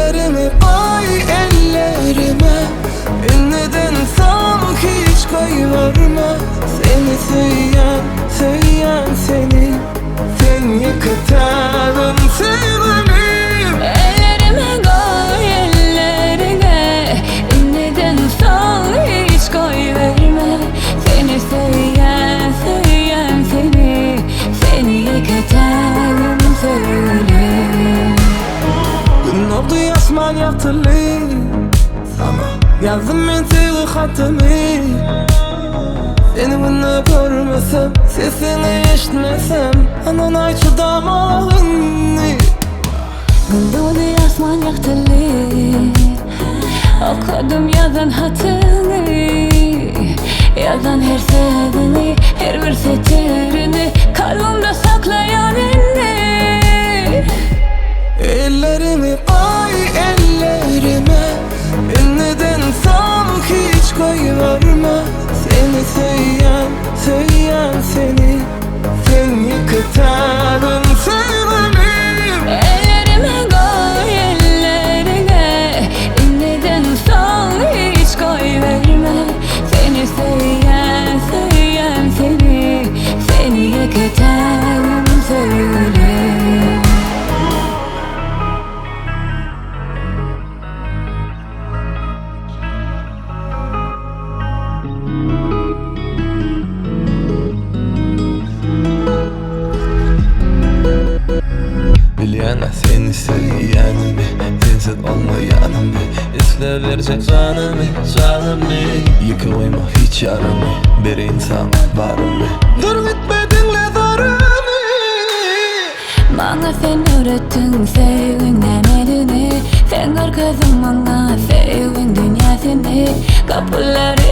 Ellerimi goý ellerime Indiden soň hiç goýberme Seni söýýän, söýýän seni Sen ýeke tägim söýgülim Ellerimi goý elleriňe Indiden soň hiç goýberme Seni söýýän, söýýän seni Sen ýeke tägim söýgülim Gün dogdy asman ýagtyly Ýazdym men söýgi hatymy Seni günde görmesem, sesiňi eşitmesem Anan aý çydamok indi Gün dogdy asman ýagtyly Okadym ýazan hatyňy Ýazan her sözüňi, her bir setirini Kalbymda saklaýan indi Ellerimi goý ellerime Indiden soň hiç goýberme Seni söýýän, söýýän seni Sen ýeke tägim söýgülim Ellerimi goý elleriňe Indiden soň hiç goýberme Seni söýýän, söýýän seni Sen ýeke tägim söýgülim Bilýän-ä seni söýýänimi Sensiz olmaýanymy Isle berjek janymy, janymy Ýeke goýma hiç ýarymy Bereýin saňa barymy Dur gitme diňle zarymy Maňa sen öwretdiň söýgiň nämedigini Sen görkezdiň maňa söýgiň dünýäsini Gapylary.